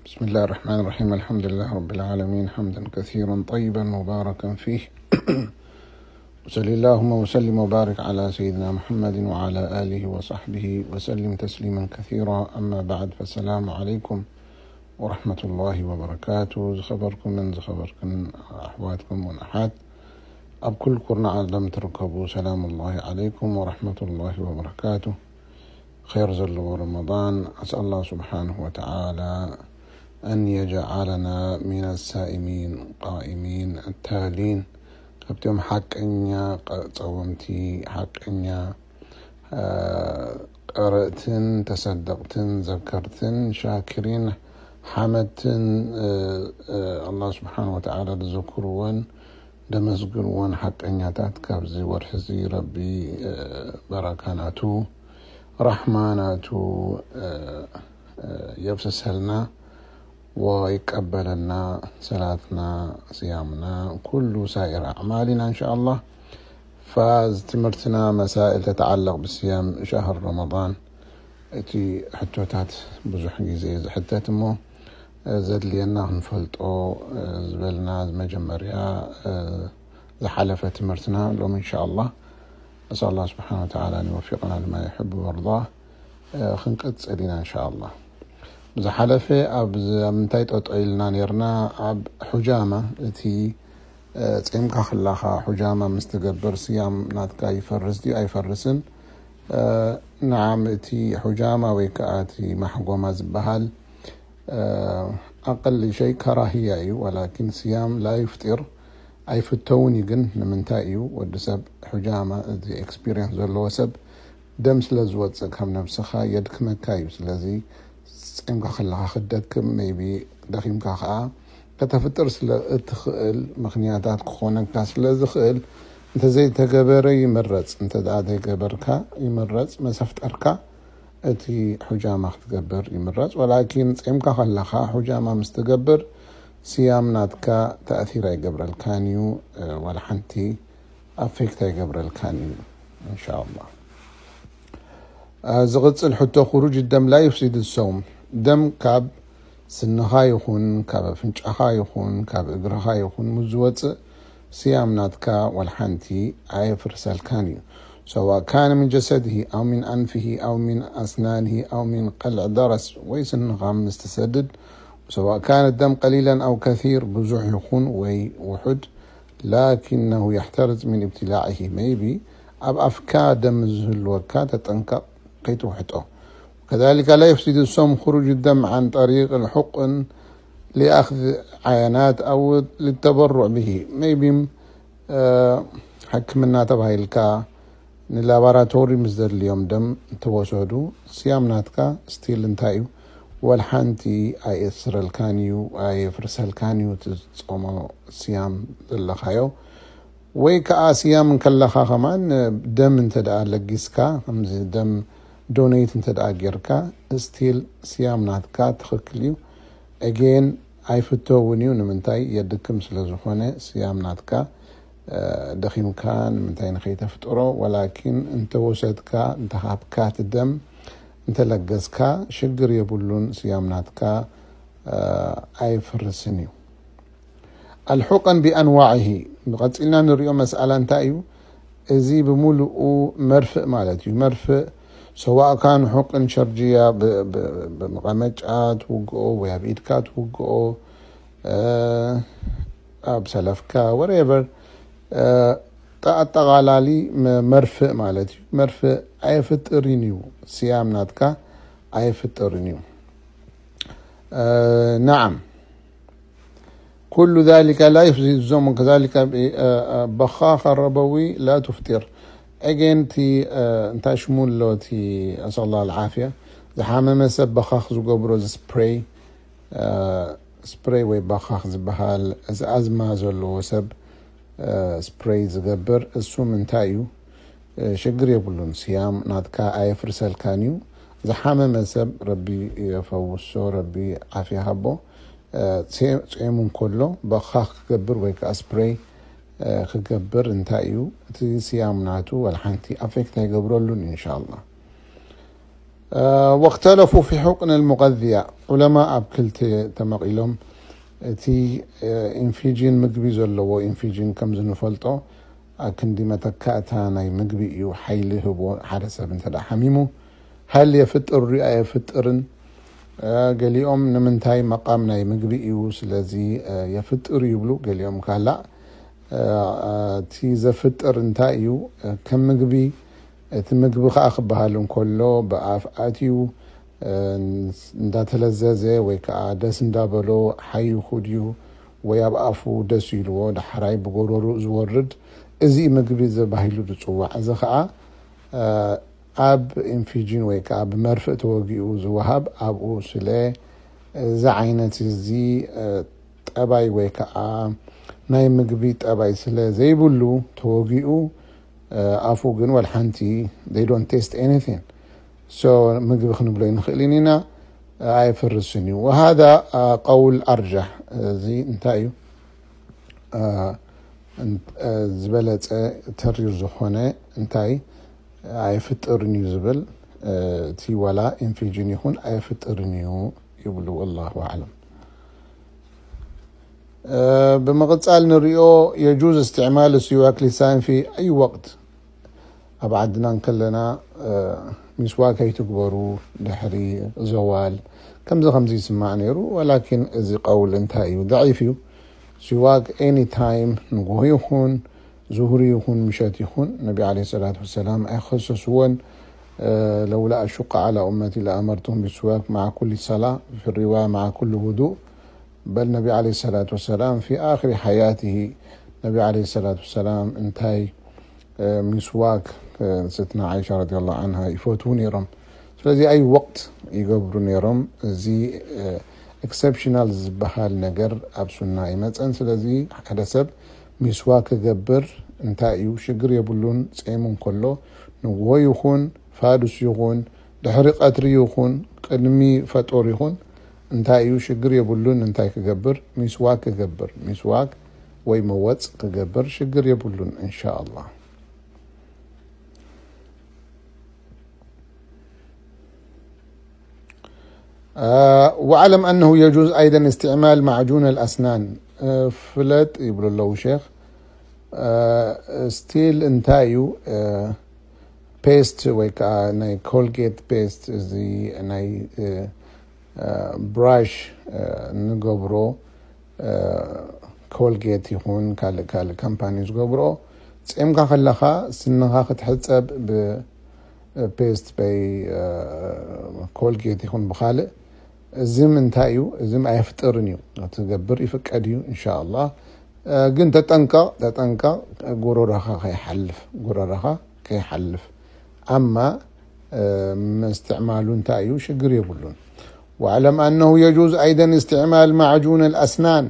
بسم الله الرحمن الرحيم. الحمد لله رب العالمين، حمدا كثيرا طيبا مباركا فيه. وصل اللهم وسلم وبارك على سيدنا محمد وعلى آله وصحبه وسلم تسليما كثيرا. أما بعد، فالسلام عليكم ورحمة الله وبركاته. ዝኸበርኩምን ዝኸበርክን ኣሕዋትኩም ወንኣሓት ኣብ ኩል ኩርናዕ ዓለም ትርከቡ፣ ሰላም الله عليكم ورحمة الله وبركاته. خير ዘለዎ رمضان. أسأل الله سبحانه وتعالى أن يجعلنا من الصائمين القائمين التالين، ካብቶም ሓቀኛ ቀ-፣ ጸወምቲ፣ ሓቀኛ፣ እ፣ ቀረእትን ተሰደቕትን ዘከርትን ሻክሪን ሓመድትን፣ እ፣ እ፣ ኣላህ ስብሓን ወተዓላ ዝዘክርዎን ደመስግንዎን ሓቀኛታት ካብዚ ወርሒ እዚ ረቢ፣ እ፣ በረካ ናቱ ራሕማ ናቱ፣ እ፣ እ፣ የፍስሰልና ወይቀበለልና፣ ሰላትና፣ ስያምና፣ ኩሉ ሳኢር ኣዕማሊና እንሻኣላህ። ፋዝ ትምህርትና መሳኢል ተተዓለቕ ብስያም ሸህር ረመዳን። እቲ ሕቶታት ብዙሕ ግዜ ዝሕተት እሞ፣ እ፣ ዘድልየና ክንፈልጦ፣ እ፣ ዝበልና መጀመርያ፣ እ፣ ዝሓለፈ ትምህርትና ሎም እንሻኣላህ። أسأل الله سبحانه وتعالى أن يوفقنا لما يحب ويرضاه። እ፣ ክንቅጽል ኢና እንሻኣላህ። ብዝሓለፈ ኣብ ዝ-፣ ኣብ ምንታይ ጠጠው ኢልና ነርና? ኣብ ሑጃማ፣ እቲ፣ እ፣ ጼምካ ከላኻ ሑጃማ ምስ ትገብር ስያም ናትካ ይፈርስ ድዩ ኣይፈርስን? እ፣ ነዓም፣ እቲ ሑጃማ ወይ ከኣ እቲ ማሕጎማ ዝበሃል፣ እ፣ ኣቀል ሸይ ከራህያ እዩ፣ ወላኪን ስያም ላ ዩፍጢር ኣይፍተውን እዩ። ግን ንምንታይ እዩ ወዲ ሰብ ሑጃማ፣ እዚ ኤክስፒሪየንስ ዘለዎ ሰብ ደም ስለ ዝወጽእ ካብ ነብስኻ የድክመካ እዩ። ስለዚ ጸምካ ከለኻ ክትደክም፣ ሜይቢ ደኺምካ ኸኣ ከተፍጥር ስለ እትኽእል ምኽንያታት ክኾነካ ስለ ዝኽእል፣ እንተዘይተገበረ ይምረጽ። እንተ ደኣ ዘይገበርካ ይምረጽ፣ መሰፍጠርካ እቲ ሑጃማ ክትገብር ይምረጽ። ወላኪን ጸምካ ከለኻ ሑጃማ ምስ ትገብር ስያም ናትካ ተእሲር ኣይገብረልካን እዩ፣ እ፣ ዋላ ሓንቲ ኣፌክት ኣይገብረልካን እዩ፣ እንሻኣላህ። እ፣ ዝቕጽል ሕቶ፣ خروج الدم لا يفسد الصوم። ደም ካብ ስንኻ ይኹን፣ ካብ ኣፍንጫኻ ይኹን፣ ካብ እግርኻ ይኹን ምስ ዝወጽእ ስያም ናትካ ዋላ ሓንቲ ኣየፍርሰልካን እዩ። سواء كان من جسده أو من أنفه أو من أسنانه أو من قلع درس، ወይ ስንኻ ምስ ትሰድድ، سواء كان الدم قليلا أو كثير، ብዙሕ ይኹን ወይ ውሑድ، لكنه يحترز من ابتلاعه، maybe ኣብ ኣፍካ ደም ዝህልወካ ተጠንቀቕ፣ ከይትውሕጦ። كذلك لا يفسد الصوم خروج الدم عن طريق الحقن لأخذ عينات أو للتبرع به، maybe፣ እ፣ ሕክምና ተባሂልካ ንላባራቶሪ ምስ ዘድልዮም ደም እንተወሰዱ፣ ስያም ናትካ ስቲል እንታይ እዩ? ወላ ሓንቲ ኣየስረልካን እዩ፣ ኣየፍርሰልካን እዩ እቲ ዝጾሞ ስያም ዘለኻዮ። ወይ ከኣ ስያም እንከለኻ ከማን ደም እንተ ደኣ ለጊስካ፣ ከምዚ ደም ዶኔት እንተ ደኣ ጌርካ፣ ስቲል ስያም ናትካ ትኽክል እዩ። ኣጌን ኣይፍተውን እዩ። ንምንታይ? የድክም ስለ ዝኾነ ስያም ናትካ፣ እ፣ ደኺምካ ንምንታይ ንኸይተፍጥሮ፣ ወላኪን እንተወሰድካ፣ እንተሃብካ እቲ ደም፣ እንተለገስካ፣ ሽግር የብሉን። ስያም ናትካ፣ እ፣ ኣይፍርስን እዩ። الحقن بأنواعه። ቀጺልና ንሪኦ መስኣላ እንታይ እዩ? እዚ ብምሉኡ መርፍእ ማለት እዩ። መርፍእ ሰዋእ ካን ሕቅን ሸርጅያ ብ-፣ ብ-፣ ብመቐመጫ ትውግኦ ወይ ኣብ ኢድካ ትውግኦ፣ እ፣ ኣብ ሰለፍካ፣ ወሬቨር፣ እ፣ ጠ-፣ ኣጠቓላሊ መ-፣ መርፍእ ማለት እዩ። መርፍእ ኣየፍጥርን እዩ። ስያም ናትካ ኣየፍጥርን እዩ። እ፣ ነዓም። ኩሉ ዛሊከ ላ ዩፍሲዱ ሶም፣ ከዛሊከ፣ እ፣ እ፣ በኻኽ ረበዊ ላ ቱፍጢር። ኣጌን፣ እቲ፣ እ፣ እንታይ ሽሙ ኣሎ፣ እቲ፣ ነስኣሉላህ ኣልዓፍያ፣ ዝሓመመ ሰብ በኻኽ ዝገብሮ፣ እዚ ስፕሬይ፣ እ፣ ስፕሬይ ወይ በኻኽ ዝበሃል፣ እዚ ኣዝማ ዘለዎ ሰብ፣ እ፣ ስፕሬይ ዝገብር፣ እሱ ምንታይ እዩ? እ፣ ሽግር የብሉን። ስያም ናትካ ኣየፍርሰልካን እዩ። ዝሓመመ ሰብ ረቢ የፈውሶ፣ ረቢ ዓፍያ ሃቦ። እ፣ ሴ-፣ ጾሙ እንከሎ በኻኽ ክገብር ወይ ከኣ ስፕሬይ፣ እ፣ ክገብር እንታይ እዩ? እቲ ስያም ናቱ ዋላ ሓንቲ ኣፌክት ኣይገብረሉን፣ ኢንሻኣላህ። واختلفوا في حقن المغذية. ዑለማ ኣብ ክልተ ተመቒሎም። እቲ ኢንፊጂን ምግቢ ዘለዎ ኢንፊጂን ከም ዝንፈልጦ ኣክንዲ መተካእታ ናይ ምግቢ እዩ። ሓይሊ ህቦ ሓደ ሰብ እንተ ደኣ ሓሚሙ ሃል የፍጥር ድዩ ኣየፍጥርን? ገሊኦም ንምንታይ መቓም ናይ ምግቢ እዩ ስለዚ የፍጥር ይብሉ። ገሊኦም ካላእ እቲ ዘፍጥር እንታይ እዩ? ከም ምግቢ እቲ ምግቢ ከዓ ክበሃል እንከሎ ብኣፍ ኣትዩ እንዳተለዘዘ ወይ ከዓ ደስ እንዳበሎ ሓይኹ ድዩ ወይ ኣብ ኣፉ ደስ ኢልዎ ዳሕራይ ብጎረሩ ዝወርድ እዚ ምግቢ ዘባሂሉ ዝፅዋዕ። እዚ ከዓ ኣብ ኢንፊጂን ወይ ከዓ ብመርፍእ ተወጊኡ ዝወሃብ ኣብኡ ስለ እዚ ዓይነት እዚ ጠባይ ወይ ከዓ ናይ ምግቢ ጠባይ ስለ ዘይብሉ ተወጊኡ ኣፉ ግን ወላ ሓንቲ they don't taste anything። So ምግቢ ክንብሎ ይንኽእል ኢና፣ ኣየፍርስን እዩ። وهذا قول أرجح። እዚ እንታይ እዩ ዝበለፀ ተሪር ዝኾነ እንታይ ኣየፍጥርን እዩ ዝብል እቲ ዋላ ኢንፊጅን ይኹን ኣየፍጥርን እዩ ይብሉ። والله أعلم። ብምቕፃል ንሪኦ يجوز استعمال السواك للصائم في أي وقت። ኣብ ዓድና እንከለና ሚስዋክ ኣይትግበሩ ድሕሪ ዘዋል ከምዚ ከምዚ ይስማዕ ነይሩ። ወላኪን እዚ ቀውል እንታይ እዩ? ضعيف እዩ። ሲዋክ any time ንጎሆ ይኹን ዙሁሪ ይኹን ምሸት ይኹን ነቢ عليه الصلاة والسلام ኣይኸሰስዎን። لولا أشق على أمتي لأمرتهم بالسواك مع كل صلاة، في الرواية مع كل وضوء። بل النبي عليه الصلاة والسلام في آخر حياته النبي عليه الصلاة والسلام እንታይ ሚስዋክ ስትነ ዓይሻ رضي الله عنها ይፈትዉ ነይሮም። ስለዚ ኣይ ወቅት ይገብሩ ነይሮም። እዚ ኤክሰፕሽናል ዝበሃል ነገር ኣብ ሱና ኣይመፀን። ስለዚ ሓደ ሰብ ሚስዋክ ክገብር እንታይ እዩ ሽግር የብሉን። ፂሙ እንከሎ ንጎሆ ይኹን ፋዱስ ይኹን ድሕሪ ቀትሪ ይኹን ቅድሚ ፈጦር ይኹን እንታይ እዩ ሽግር የብሉን። እንታይ ክገብር? ሚስዋክ ክገብር። ሚስዋክ ወይ መወፅ ክገብር ሽግር የብሉን إن شاء الله። واعلم أنه يجوز أيضا استعمال معجون الأسنان. ፍለጥ ይብሉ ኣለዉ ሼኽ። ስቲል እንታይ እዩ ፔስት ወይ ከዓ ናይ ኮልጌት ፔስት እዚ ናይ ብራሽ ንገብሮ ኮልጌት ይኹን ካልእ ካልእ ካምፓኒ ዝገብሮ ፂምካ ከለኻ ስንኻ ክትሕፀብ ብፔስት በይ ኮልጌት ይኹን ብካልእ እዚም እንታይ እዩ? እዚም ኣየፍጥርን እዩ። ትገብር ይፍቀድ እዩ إن شاء الله። ግን ተጠንቀቕ ተጠንቀቕ ጉሮሮኻ ከይሓልፍ ጉሮሮኻ ከይሓልፍ ኣማ ምስትዕማሉ እንታይ እዩ ሽግር የብሉን። واعلم أنه يجوز أيضا استعمال معجون الأسنان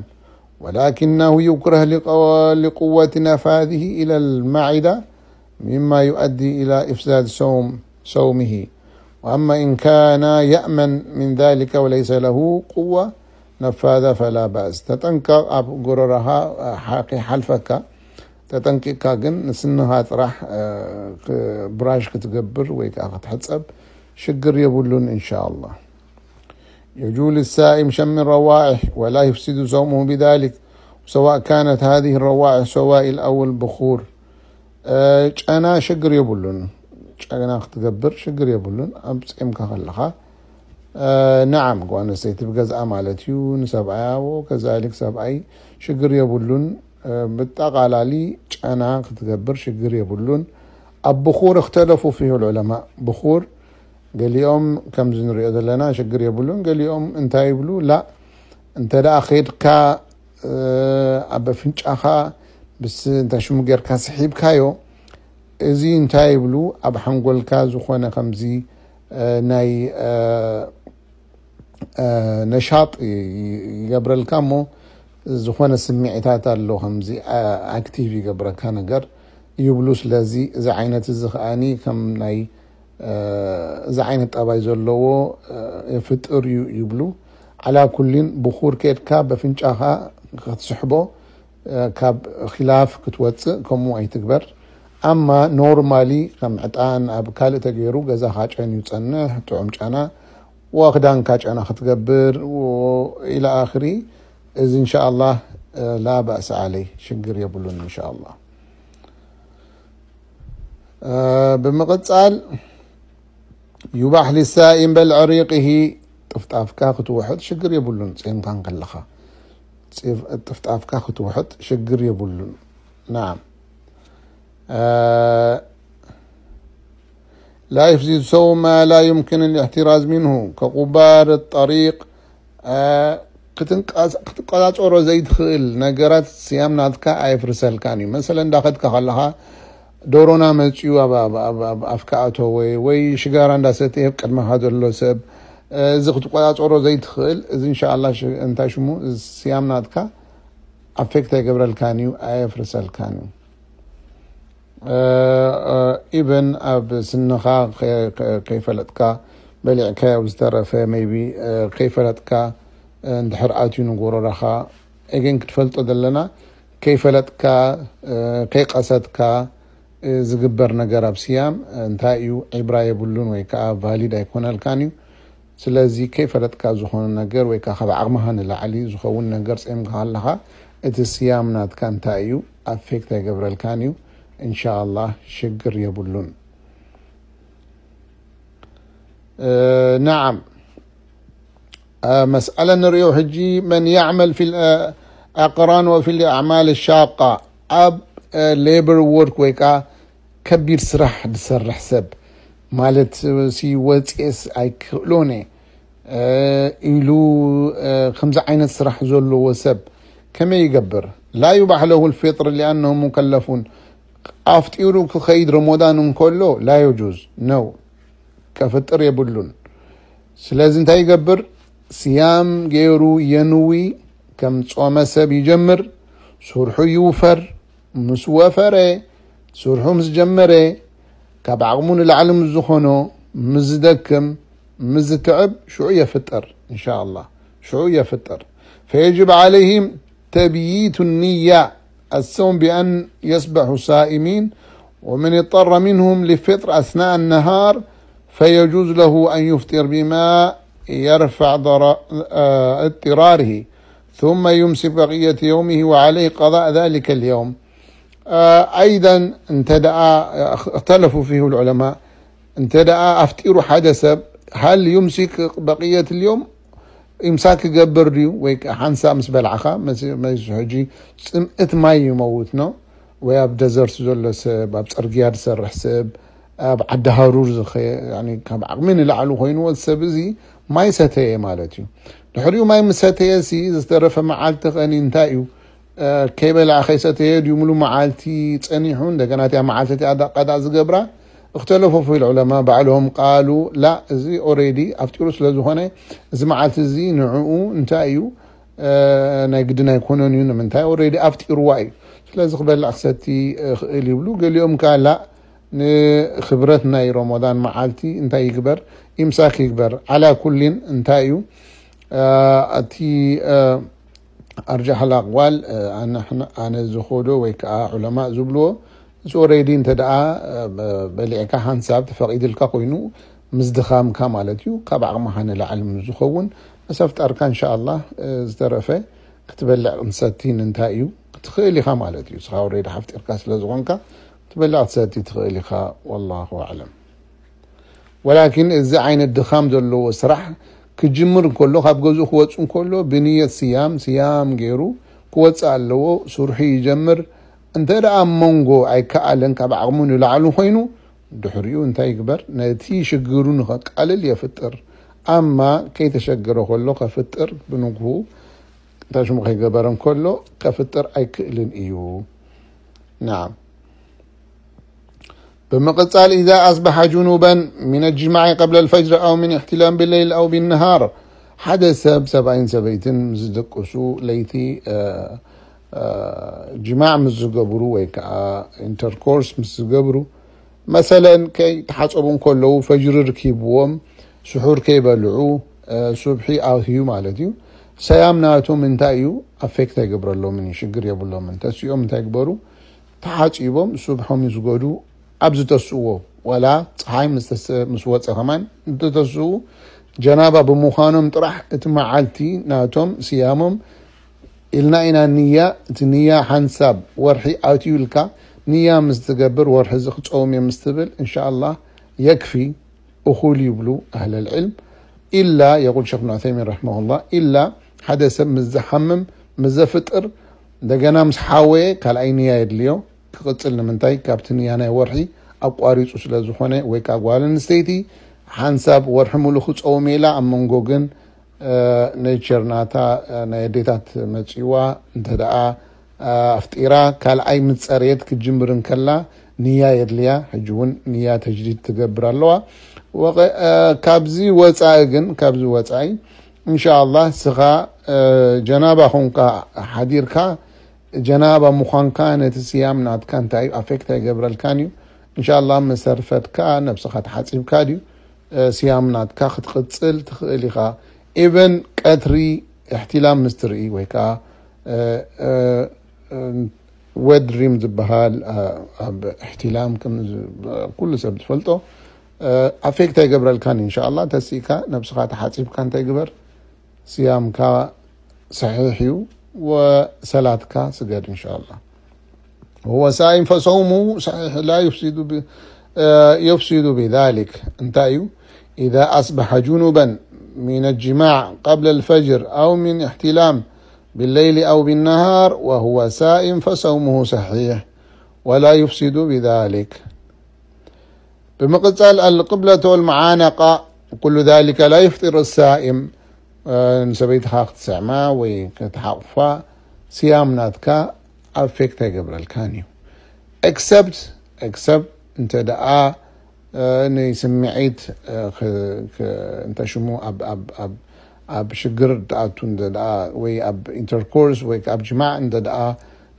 ولكنه يكره لقو- لقوة نفاذه إلى المعدة مما يؤدي إلى إفساد صوم صومه. وأما إن كان يأمن من ذلك وليس له قوة نفاذة فلا بأس. ተጠንቀቕ ኣብ ጎረራኻ ሓቂ ሓልፈካ ተጠንቂቕካ ግን ንስንኻ ጥራሕ ብራሽ ክትገብር ወይ ከዓ ክትሕፀብ ሽግር የብሉን إن شاء الله. يجوز للصائم شم الروائح ولا يفسد صومه بذلك سواء كانت هذه الروائح سوائل أو البخور. ጨና ሽግር የብሉን። ጨና ክትገብር ሽግር የብሉን ኣብ ፂምካ ከለኻ። نعم ጓል ኣንስተይቲ ብገዝኣ ማለት እዩ ንሰብኣያ وكذلك ሰብኣይ ሽግር የብሉን። ብጠቓላሊ ጨና ክትገብር ሽግር የብሉን። ኣብ ብኹር እክተለፉ ፊሁ العلماء ብኹር ገሊኦም ከምዚ ንሪኦ ዘለና ሽግር የብሉን። ገሊኦም እንታይ ይብሉ ላ እንተ ደኣ ኸድካ ኣብ ኣፍንጫኻ ብስ እንታይ ሽሙ ጌርካ ስሒብካዮ እዚ እንታይ ይብሉ ኣብ ሓንጎልካ ዝኾነ ከምዚ ናይ ነሻጥ ይገብረልካ እሞ ዝኾነ ስምዒታት ኣሎ ከምዚ ኣክቲቭ ይገብረካ ነገር ይብሉ። ስለዚ እዚ ዓይነት እዚ ከዓኒ ከም ናይ እዚ ዓይነት ጠባይ ዘለዎ የፍጥር እዩ ይብሉ። ዓላ ኩሊን ብኹር ኬድካ በፍንጫኻ ክትስሕቦ ካብ ኺላፍ ክትወፅእ ከምኡ ኣይትግበር። ኣማ ኖርማሊ ከም ዕጣን ኣብ ካልእ ተገይሩ ገዛኻ ጨንዩ ጸንሕ፣ ጥዑም ጨና፣ ወክዳንካ ጨና ክትገብር ኢላ ኣኽሪ። እዚ እንሻኣላህ ላ ባእስ ዓለይ፣ ሽግር የብሉን እንሻኣላህ። ብምቕጻል ዩባሕ ሊሳኢም በልዕ ሪቅሂ፣ ጥፍጣፍካ ክትውሕጥ ሽግር የብሉን። ጼምካ እንከለኻ ጥፍጣፍካ ክትውሕጥ ሽግር የብሉን። ናዓም። لا يفسد صوم ما لا يمكن الاحتراز منه كقبار الطريق. ክትቀጻጸሮ ዘይትኽእል ነገራት ስያም ናትካ ኣየፍርሰልካን እዩ። መሰለ እንዳኸድካ ከለኻ ዶሮና መፅዩ ኣብ ኣፍካ ኣተወ ወይ ሽጋራ እንዳሰተየ ቅድመኻ ዘሎ ሰብ፣ እዚ ክትቆጻጸሮ ዘይትኽእል፣ እዚ እንሻላ እንታይ ሽሙ፣ ስያም ናትካ ኣፌክት ኣይገብረልካን እዩ፣ ኣየፍርሰልካን እዩ። ኢቨን ኣብ ስንኻ ከይፈለጥካ በሊዕካዮ ዝተረፈ ቢ ከይፈለጥካ እንድሕር ኣትዩ ንጎረራኻ፣ ኤገን ክትፈልጦ ዘለና፣ ከይፈለጥካ ከይቀሰጥካ ዝግበር ነገር ኣብ ስያም እንታይ እዩ፣ ዒብራ የብሉን ወይ ከዓ ቫሊድ ኣይኮነልካን እዩ። ስለዚ ከይፈለጥካ ዝኾነ ነገር ወይ ከዓ ካብ ዓቕምኻ ንላዕሊ ዝኸውን ነገር ጸምካ ኣለኻ፣ እቲ ስያም ናትካ እንታይ እዩ ኣፌክት ኣይገብረልካን እዩ። እንሻኣላህ ሽግር የብሉን። ናዓም። መስኣለ ንሪኦ ሕጂ፣ መን ያዕመል ፊ ኣቅራን ወፊ ኣዕማል ሻቃ፣ ኣብ ሌበር ወርክ ወይ ከዓ ከቢድ ስራሕ ዝሰርሕ ሰብ ማለት ሲ ወፅኤስ ኣይክእሎነ ኢሉ ከምዚ ዓይነት ስራሕ ዘለዎ ሰብ ከመይ ይገብር? ላ ዩባሕ ለሁ ልፊጥር ሊኣነሁ ሙከለፉን። ኣፍጢሩ ክኸይድ ረሞዳን እንከሎ ላ የጁዝ ነው፣ ከፍጥር የብሉን። ስለዚ እንታይ ይገብር? ስያም ገይሩ የንዊ፣ ከም ጾመ ሰብ ይጀምር፣ ስርሑ ይውፈር። ምስ ወፈረ፣ ስርሑ ምስ ጀመረ፣ ካብ ዓቕሙ ንላዕሊ ምስ ዝኾኖ፣ ምስ ዝደክም፣ ምስ ዝትዕብ ሽዑ የፍጥር። እንሻኣላህ ሽዑ የፍጥር። ፈየጅብ ዓለይሂም ተብይቱ ንያ ኣሰውም ቢኣን የስበሑ ሳኢሚን ወመን እጠረ ምንሁም ሊፍጥር ኣስናእ ነሃር ፈየጁዝ ለሁ ኣን ዩፍጢር ቢማ የርፋዕ እጥራርሂ ثم يمسك بقية يومه وعليه قضاء ذلك اليوم. ኣይደን እንተ ደኣ እክተለፉ ፊሁ ልዑለማ፣ እንተ ደኣ ኣፍጢሩ ሓደ ሰብ ሃል ዩምሲክ በቅየት ልዮም ኢምሳክ ክገብር ድዩ? ወይ ሓንሳብ ምስ በላዕኻ መስ ሕጂ ጽምእት ማይ ይመውት ነው ወይ ኣብ ደዘርት ዘሎ ሰብ፣ ኣብ ጽርግያ ዝሰርሕ ሰብ፣ ኣብ ዓዲ ሃሩር ካብ ዓቕሚ ንላዕሊ ኮይንዎ ሰብ እዚ ማይ ሰተየ ማለት እዩ። ድሕሪኡ ማይ ምሰተየ ሲ ዝተረፈ መዓልቲ ኸኒ እንታይ እዩ? ከይበልዐ ከይሰተየ ድዩ ሙሉ መዓልቲ ጸኒሑ? እንደገና እቲያ መዓልቲ እቲኣ ቀዳ ዝገብራ እክተለፎ ፊ ልዑለማ ባዕሎም ቃሉ ላ፣ እዚ ኦሬዲ ኣፍጢሩ ስለ ዝኾነ እዚ መዓልቲ እዚ ንዕኡ እንታይ እዩ ናይ ግድን ኣይኮነን እዩ። ንምንታይ ኦሬዲ ኣፍጢርዋ እዩ። ስለዚ ክበልዕ ክሰቲ ክእል ይብሉ። ገሊኦም ከኣ ላ፣ ንክብረት ናይ ረመዳን መዓልቲ እንታይ ይግበር? ኢምሳክ ይግበር። ዓላ ኩሊን እንታይ እዩ እቲ ኣርጃሕ ኣልኣቅዋል ኣነ ዝኸዶ ወይ ከዓ ዑለማእ ዝብልዎ እዚ ኦሬዲ እንተ ደኣ በሊዕካ ሓንሳብ ተፈቒድልካ ኮይኑ ምስ ድኻምካ ማለት እዩ፣ ካብ ዓቕምኻ ንላዕሊ ምስ ዝኸውን ምስ ኣፍጣርካ እንሻኣላህ ዝተረፈ ክትበልዕ ክንሰቲን እንታይ እዩ ክትኽእል ኢኻ ማለት እዩ። እስኻ ኦሬዲ ሓፍጢርካ ስለ ዝኾንካ ክትበልዕ ክትሰቲ ትኽእል ኢኻ። ወላሁ ኣዕለም። ወላኪን እዚ ዓይነት ድኻም ዘለዎ ስራሕ ክጅምር እንከሎ፣ ካብ ገዝኡ ክወፅእ እንከሎ ብንየት ስያም ስያም ገይሩ ክወፅእ ኣለዎ። ስርሑ ይጀምር። እንተ ደኣ ኣብ መንጎ ኣይከኣለን፣ ካብ ዓቕሙ ንላዕሊ ኮይኑ፣ ድሕሪኡ እንታይ ይግበር? ነቲ ሽግሩ ንኸቃልል የፍጥር። ኣማ ከይተሸገረ ከሎ ከፍጥር ብንግሁ እንታይ ሽሙ ከይገበረ እንከሎ ከፍጥር ኣይክእልን እዩ። ናዓም። ብምቕጻል፣ إذا أصبح جنبا من الجماع قبل الفجر أو من احتلام بالليل أو بالنهار፣ ሓደ ሰብ ሰብኣይን ሰበይትን ምስ ዝድቅሱ ለይቲ እ፣ እ፣ ጅማዕ ምስ ዝገብሩ ወይ ከዓ ኢንተርኮርስ ምስ ዝገብሩ፣ መሰለን ከይተሓጸቡ እንከለዉ ፈጅሪ ርኪብዎም ስሑር ከይበልዑ እ፣ ሱብሒ ኣትዩ ማለት እዩ። ሰያም ናቶም እንታይ እዩ? ኣፌክት ኣይገብረሎምን እዩ፣ ሽግር የብሎምን። ተሲኦም እንታይ ግበሩ? ተሓፂቦም ሱብሖም ይስገዱ። ኣብ ዝተስእዎ ዋላ ፀሓይ ምስ ተስ-፣ ምስ ወፀ ከማን እንተተስኡ ጀናባ ብምዃኖም ጥራሕ እቲ መዓልቲ ናቶም ስያሞም ኢልና ኢና። ንያ፣ እቲ ንያ ሓንሳብ ወርሒ ኣትዩ ኢልካ ንያ ምስ ትገብር ወርሒ እዚ ክፀውም እየ ምስ ትብል እንሻኣላህ የክፊ። እኹል ይብሉ ኣህለል ዕልም። ኢላ የቁል ሸይኽ ብን ዑሰይሚን ረሕመሁላህ፣ ኢላ ሓደ ሰብ ምስ ዝሓምም ምስ ዘፍጥር እንደገና ምስ ሓወየ ካልኣይ ንያ የድልዮ ክቕፅል። ንምንታይ? ካብቲ ንያ ናይ ወርሒ ኣቋሪፁ ስለ ዝኾነ። ወይ ከዓ ጓል ኣንስተይቲ ሓንሳብ ወርሒ ሙሉ ክፀውም ኢላ ኣብ መንጎ ግን ኔቸር ናታ ናይ ኣዴታት መፂዋ እንተ ደኣ ኣፍጢራ ካልኣይ ምፀርየት ክትጅምር እንከላ ንያ የድልያ። ሕጂ እውን ንያ ተጅዲድ ትገብር ኣለዋ። ወቀ-፣ እ፣ ካብዚ ወፃኢ ግን፣ ካብዚ ወፃኢ እንሻኣላህ ስኻ፣ እ፣ ጀናባ ኾንካ ሓዲርካ፣ ጀናባ ምዃንካ ነቲ ስያም ናትካ እንታይ እዩ ኣፌክት ኣይገብረልካን እዩ። እንሻኣላህ ምስ ኣርፈድካ ነብስኻ ተሓፂብካ ድዩ፣ እ፣ ስያም ናትካ ክትቕፅል ትኽእል ኢኻ። ኢቨን ቀትሪ እሕትላም ምስ ትርኢ ወይ ከዓ፣ እ፣ እ፣ እ፣ ዌት ድሪም ዝበሃል፣ እ፣ ኣብ እሕትላም ከም ዝ-፣ ኩሉ ሰብ ዝፈልጦ፣ እ፣ ኣፌክት ኣይገብረልካን እዩ። እንሻኣላህ ተሲእካ ነብስኻ ተሓፂብካ እንታይ ግበር፣ ስያምካ ሰሒሕ እዩ። ወሰላትካ ስገድ እንሻኣላህ። وهو صائم فصومه صحيح لا يفسد ب-، آه، يفسد بذلك. انتهى. إذا أصبح جنبا من الجماع قبل الفجر أو من احتلام بالليل أو بالنهار وهو صائم فصومه صحيح ولا يفسد بذلك. بمقتل القبلة والمعانقة، كل ذلك لا يفطر الصائم. آه، ንሰበይትኻ ክትስዕማ ወይ ክትሓቑፋ ስያም ናትካ ኣፌክት ኣይገብረልካን እዩ። ኤክሰፕት፣ ኤክሰፕት እንተ ደኣ፣ እ፣ ንስምዒት፣ እ፣ ክ-፣ ክ-፣ እንተ ሽሙ ኣብ፣ ኣብ፣ ኣብ፣ ኣብ ሽግር ትኣቱ እንተ ደኣ ወይ ኣብ ኢንተርኮርስ ወይ ኣብ ጅማዕ እንተ ደኣ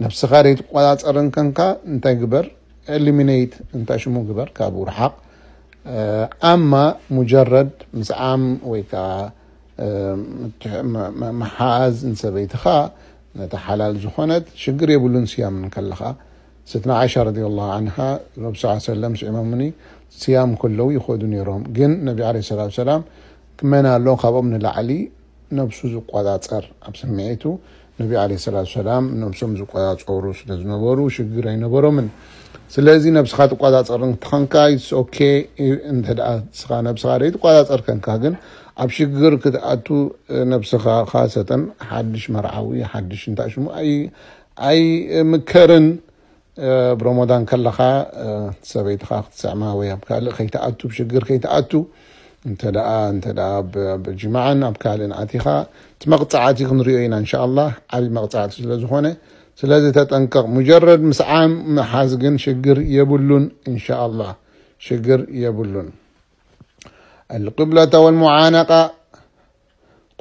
ነብስኻ ዘይትቆጻጸርን ከንካ እንታይ ግበር? ኤሊሚኔት እንተ ሽሙ ግበር፣ ካብኡ ርሓቕ። እ፣ ኣማ ሙጀረድ ምስዓም ወይ ከኣ፣ እ፣ ምትሕ-፣ መ-፣ መ-፣ ምሓዝ ንሰበይትኻ ነታ ሓላል ዝኾነት ሽግር የብሉን። ስያም እንከለኻ ስትነ ዓይሻ ረዲየላሁ ዓንሃ ረቢ ሰለላሁ ዐለይሂ ወሰለም ስዒሞምኒ ስያም ከለዉ ይኸዱ ነይሮም። ግን ነቢ ዓለይሂ ሰላቱ ወሰላም መን ኣሎ ካብኦም ንላዕሊ ነብሱ ዝቆጻጸር ኣብ ስምዒቱ? ነቢ ዓለይሂ ሰላቱ ወሰላም ነብሶም ዝቆጻጸሩ ስለ ዝነበሩ ሽግር ኣይነበሮምን። ስለዚ ነብስኻ ትቆጻጸር እንተኾንካ it's okay። እንተ ደኣ ንስኻ ነብስኻ ዘይትቆጻጸር ከንካ ግን ኣብ ሽግር ክትኣቱ ነብስኻ ካሰተን ሓድሽ መርዓዊ ሓድሽ እንታይ ሽሙ ኣይ-፣ ኣይምከርን። እ፣ ኣብ ረመዳን ከለኻ፣ እ፣ ሰበይትኻ ክትስዕማ ወይ ኣብ ካልእ ከይትኣቱ፣ ብሽግር ከይትኣቱ፣ እንተ ደኣ፣ እንተ ደኣ ብ-፣ ኣብ ጅማዕን ኣብ ካልእን ኣቲኻ፣ እቲ መቕጻዕቲ ክንሪኦ ኢና፣ እንሻኣላህ፣ ዓብዪ መቕጻዕቲ ስለ ዝኾነ። ስለዚ ተጠንቀቕ። ሙጀረድ ምስዓም ምሓዝ ግን ሽግር የብሉን፣ እንሻኣላህ፣ ሽግር የብሉን። القبلة والمعانقة،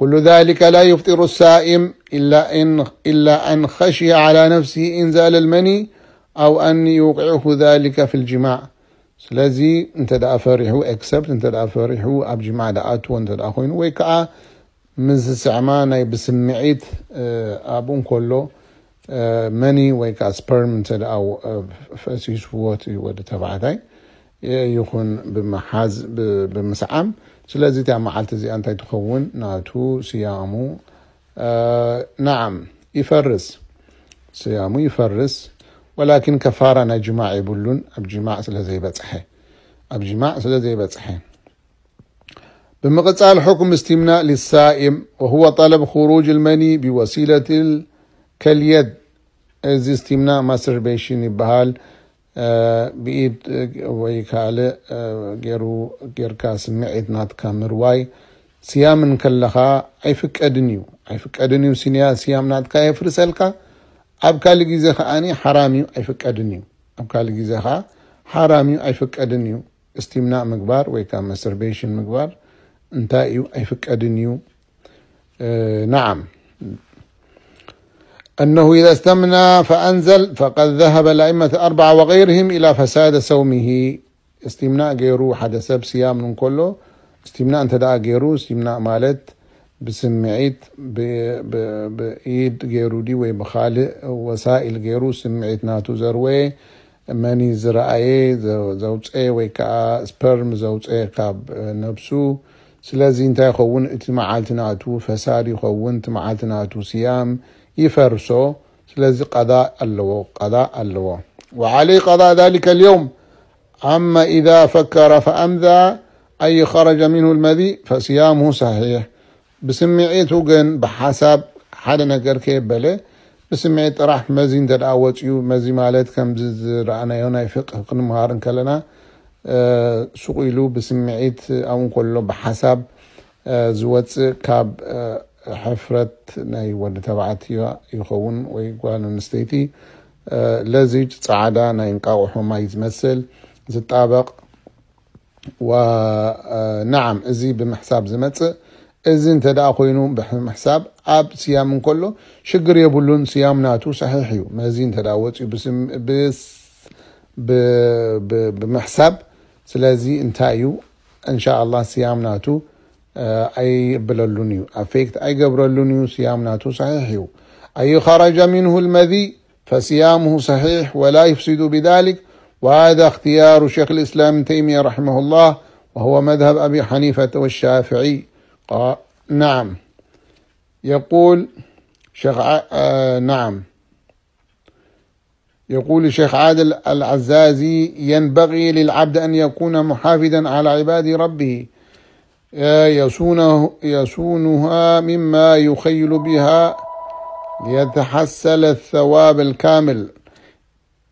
كل ذلك لا يفطر الصائم إلا إن، إلا أن خشي على نفسه إنزال المني أو أن يوقعه ذلك في الجماع. ስለዚ እንተ ደኣ ፈሪሑ፣ ኤክሰፕት እንተ ደኣ ፈሪሑ ኣብ ጅማዕ ደኣ ኣትዎ እንተ ደኣ ኮይኑ፣ ወይ ከዓ ምስ ዝስዕማ ናይ ብስምዒት፣ እ፣ ኣብኡ እንከሎ፣ እ፣ መኒ ወይ ከዓ ስፐርም እንተ ደኣ፣ እ፣ ፈሲስዎ እቲ ወዲ ተባዕታይ፣ እ፣ ይኹን ብምሓዝ፣ ብ-፣ ብምስዓም። ስለዚ እቲኣ መዓልቲ እዚኣ እንታይ ትኸውን? ናቱ ስያሙ፣ እ፣ ነዓም፣ ይፈርስ። ስያሙ ይፈርስ። ወላኪን ከፋራ ናይ ጅማዕ የብሉን፣ ኣብ ጅማዕ ስለ ዘይበጽሐ። ኣብ ጅማዕ ስለ ዘይበጽሐ። ብምቕጻል፣ حكم استمناء للصائم وهو طلب خروج المني بوسيلة ال-، كاليد. እዚ استمناء ماستربيشن ይበሃል። እ፣ ብኢድ፣ እ፣ ወይ ካልእ፣ እ፣ ገይሩ፣ ጌርካ ስምዒት ናትካ ምርዋይ ስያም እንከለኻ ኣይፍቀድን እዩ። ኣይፍቀድን እዩ። ሲንያ-፣ ስያም ናትካ የፍርሰልካ። ኣብ ካልእ ግዜ ከኣኒ ሓራም እዩ፣ ኣይፍቀድን እዩ። ኣብ ካልእ ግዜ ከኣ ሓራም እዩ፣ ኣይፍቀድን እዩ። استمناء ምግባር ወይ ከኣ ماستربيشن ምግባር እንታይ እዩ? ኣይፍቀድን እዩ። እ፣ نعم. أنه إذا استمنى فأنزل فقد ذهب الأئمة الأربعة وغيرهم إلى فساد صومه. استمناء ገይሩ ሓደ ሰብ ስያም እንከሎ፣ استمناء እንተ ደኣ ገይሩ፣ استمناء ማለት ብስምዒት ብኢድ ገይሩ ድዩ ወይ ብኻልእ ወሳኢል ገይሩ ስምዒት ናቱ ዘርወየ፣ መን እዩ ዝረኣየ፣ ዘውፀየ ወይ ከዓ ስፐርም ዘውፀየ ካብ ነብሱ። ስለዚ እንታይ ይኸውን? እቲ መዓልቲ ናቱ ፈሳድ ይኸውን። እቲ መዓልቲ ናቱ ስያም ይፈርሶ። ስለዚ ቀዳ ኣለዎ፣ ቀዳ ኣለዎ። وعليه قضاء ذلك اليوم. أما إذا فكر فأمذى أي خرج منه المذي فصيامه صحيح. ብስምዒቱ ግን ብሓሳብ ሓደ ነገር ከየበለ ብስምዒት ጥራሕ መዚ እንተ ደኣ ወፂኡ፣ መዚ ማለት ከምዚ ዝረኣናዮ ናይ ፍቅህ ክንምሃር እንከለና ሱቕ ኢሉ ብስምዒት ኣብኡ እንከሎ ብሓሳብ ዝወፅእ ካብ ሕፍረት ናይ ወዲ ተባዕትዮ ይኸውን ወይ ጓል ኣንስተይቲ ለዚጅ ፃዕዳ ናይ እንቃቑሖ ማይ ዝመስል ዝጣበቕ። ወነዓም እዚ ብምሕሳብ ዝመፅእ እዚ እንተ ደኣ ኮይኑ ብምሕሳብ ኣብ ስያም እንከሎ ሽግር የብሉን። ስያም ናቱ ሰሒሕ እዩ። መዚ እንተ ደኣ ወፅኡ ብምሕሳብ ስለዚ እንታይ እዩ እንሻ ኣላህ ስያም ናቱ ኣይብለሉን እዩ። ኣፌክት ኣይገብረሉን እዩ። ስያም ናቱ ሰሒሕ እዩ። أي خرج منه المذي فصيامه صحيح ولا يفسد بذلك. وهذا اختيار شيخ الإسلام ابن تيمية رحمه الله وهو مذهب أبي حنيفة والشافعي. قا- نعم. يقول شيخ ع- آه، نعم. يقول الشيخ عادل العزازي: ينبغي للعبد أن يكون محافظا على عباد ربه، آه، يصونه، يصونها مما يخيل بها ليتحصل الثواب الكامل،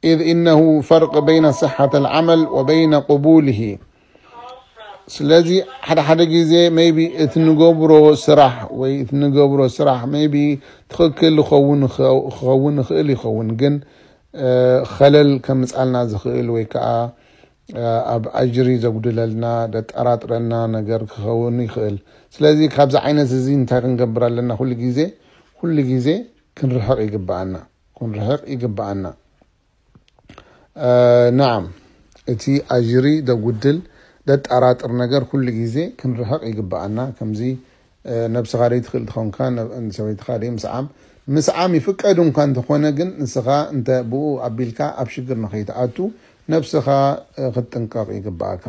إذ إنه فرق بين صحة العمل وبين قبوله. ስለዚ ሓደ ሓደ ግዜ maybe እቲ ንገብሮ ስራሕ ወይ እቲ ንገብሮ ስራሕ maybe ትኽክል ክኸውን ክኸውን ይኽእል ይኸውን፣ ግን ኸለል ከምፅኣልና ዝኽእል ወይ ከዓ ኣብ ኣጅሪ ዘጉድለልና ደጠራጥረና ነገር ክኸውን ይኽእል። ስለዚ ካብዚ ዓይነት እዚ እንታይ ክንገብር ኣለና? ኩሉ ግዜ ኩሉ ግዜ ክንርሕቕ ይግብኣና፣ ክንርሕቕ ይግብኣና። ናዓም፣ እቲ ኣጅሪ ደጉድል ደጠራጥር ነገር ኩሉ ግዜ ክንርሕቕ ይግብኣና። ከምዚ ነብስኻ ደይ ትኽእል ትኾንካ ሰበይትኻ ደይ ምስዓም ምስዓም ይፍቀድ እንኳ እንተኾነ ግን ንስኻ እንተ ብኡ ኣቢልካ ኣብ ሽግር ንኸይትኣቱ ነብስኻ ክትጥንቀቕ ይግብኣካ።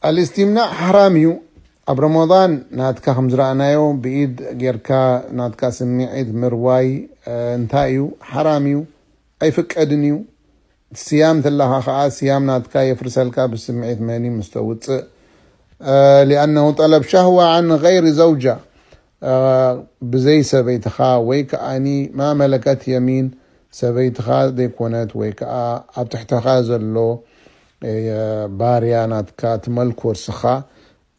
ኣልእስቲምናእ ሓራም እዩ። ኣብ ረመዳን ናትካ ከም ዝረኣናዮ ብኢድ ጌርካ ናትካ ስምዒት ምርዋይ እንታይ እዩ? ሓራም እዩ፣ ኣይፍቀድን እዩ። ስያም ተለኻ ከዓ ስያም ናትካ የፍርሰልካ ብስምዒት መኒ ምስ ተውፅእ። لأنه طلب شهوة عن غير زوجة، ብዘይ ሰበይትኻ ወይ ከዓኒ ማ መለከት የሚን ሰበይትኻ ዘይኮነት ወይ ከዓ ኣብ ትሕተኻ ዘሎ ባርያ ናትካ ትመልኮ እስኻ።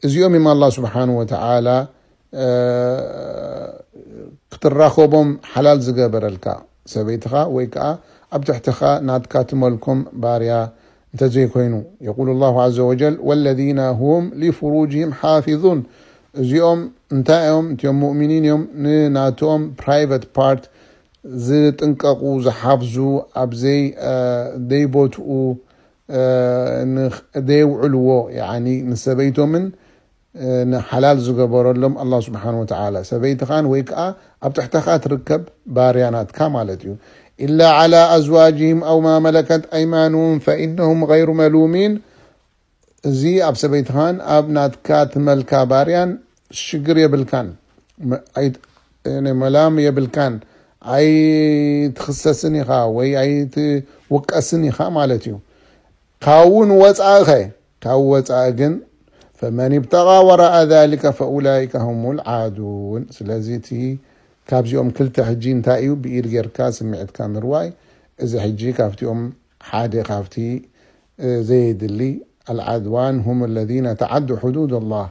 እዚኦም እዮም ኣላህ ስብሓን ወተዓላ ክትራኸቦም ሓላል ዝገበረልካ ሰበይትኻ ወይ ከዓ ኣብ ትሕትኻ ናትካ ትመልኮም ባርያ እንተዘይኮይኑ። يقول الله عز وجل: والذين هم لفروجهم حافظون። እዚኦም እንታይ እዮም? እቲኦም ሙእሚኒን እዮም። ንናቶም ፕራይቨት ፓርት ዝጥንቀቑ ዝሓፍዙ ኣብዘይ ዘይቦትኡ ደየውዕልዎ ንሰበይቶምን ንሓላል ዝገበረሎም ኣላህ ስብሓን ወተዓላ ሰበይትኻን ወይ ከዓ ኣብ ትሕተኻ ትርከብ ባርያ ናትካ ማለት እዩ። إلا على أزواجهم أو ما ملكت أيمانهم فإنهم غير ملومين። እዚ ኣብ ሰበይትኻን ኣብ ናትካ ትመልካ ባርያን ሽግር የብልካን፣ መላም የብልካን፣ ኣይትኽሰስን ኢኻ ወይ ኣይትውቀስን ኢኻ ማለት እዩ። ካብኡ ንወፃእኸ ካብኡ ወፃኢ ግን فمن ابتغى وراء ذلك فأولئك هم العادون። ስለዚ እቲ ካብዚኦም ክልተ ሕጂ እንታይ እዩ? ብኢድ ጌርካ ስምዒትካ ምርዋይ። እዚ ሕጂ ካብቲኦም ሓደ ካብቲ ዘየድሊ። العدوان هم الذين تعدوا حدود الله።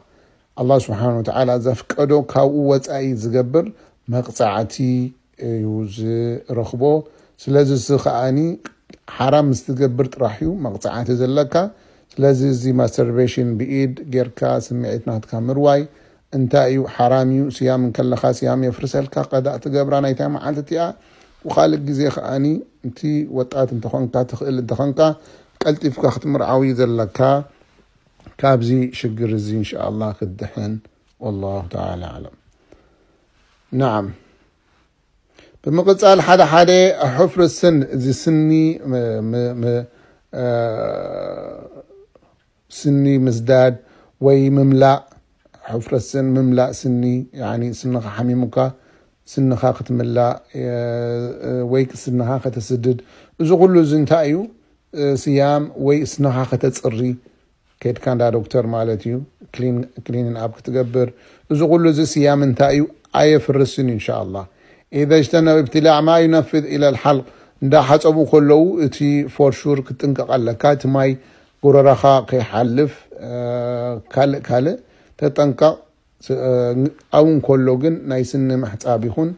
ኣላህ ስብሓን ወተዓላ ዘፍቀዶ ካብኡ ወፃኢ ዝገብር መቕፃዕቲ እዩ ዝረኽቦ። ስለዚ እዚ ከዓኒ ሓራም ምስ ትገብር ጥራሕ እዩ መቕፃዕቲ ዘለካ። ስለዚ እዚ ማስተርቤሽን ብኢድ ጌርካ ስምዒት ናትካ ምርዋይ እንታይ እዩ? ሓራም እዩ። ስያም እንከለኻ ስያም የፍርሰልካ። ቀዳእ ትገብራ ናይታይ መዓልቲ እቲኣ። ብኻልእ ግዜ ከዓኒ እቲ ወጣት እንተኾንካ ትኽእል እንተኾንካ ቀልጢፍካ ክትምርዓው እዩ ዘለካ። ካብዚ ሽግር እዚ እንሻኣላህ ክትድሕን። ወላሁ ተዓላ ኣዕለም። ናዓም። ብምቕጻል ሓደ ሓደ ሕፍር ስን፣ እዚ ስኒ ም-፣ ም-፣ ም-፣ እ፣ ስኒ ምስዳድ ወይ ምምላእ፣ ሕፍረት ስን፣ ምምላእ ስኒ፣ ያኒ ስንኻ ሓሚሙካ፣ ስንኻ ክትምላእ፣ እ፣ ወይ ስንኻ ከተስድድ፣ እዚ ኩሉ እዚ እንታይ እዩ? እ፣ ስያም ወይ ስንኻ ከተጽሪ፣ ከድካ እንዳ ዶክተር ማለት እዩ፣ ክሊን፣ ክሊንን ኣብ ክትገብር፣ እዚ ኩሉ እዚ ስያም እንታይ እዩ? ኣየፍርስን እዩ፣ እንሻኣላህ። ኢዛ እጅተነብ እብትላዕ ማ ዩነፍዝ ኢለ ልሓልቅ፣ እንዳሓጸቡ ከለዉ እቲ ፎርሹር ክትጥንቀቕ ኣለካ፣ እቲ ማይ ጎረራኻ ከይሓልፍ፣ እ፣ ካልእ ካልእ ተጠንቀቕ። ስ-፣ እ፣ ኣብኡ እንከሎ ግን ናይ ስኒ ምሕጻብ ይኹን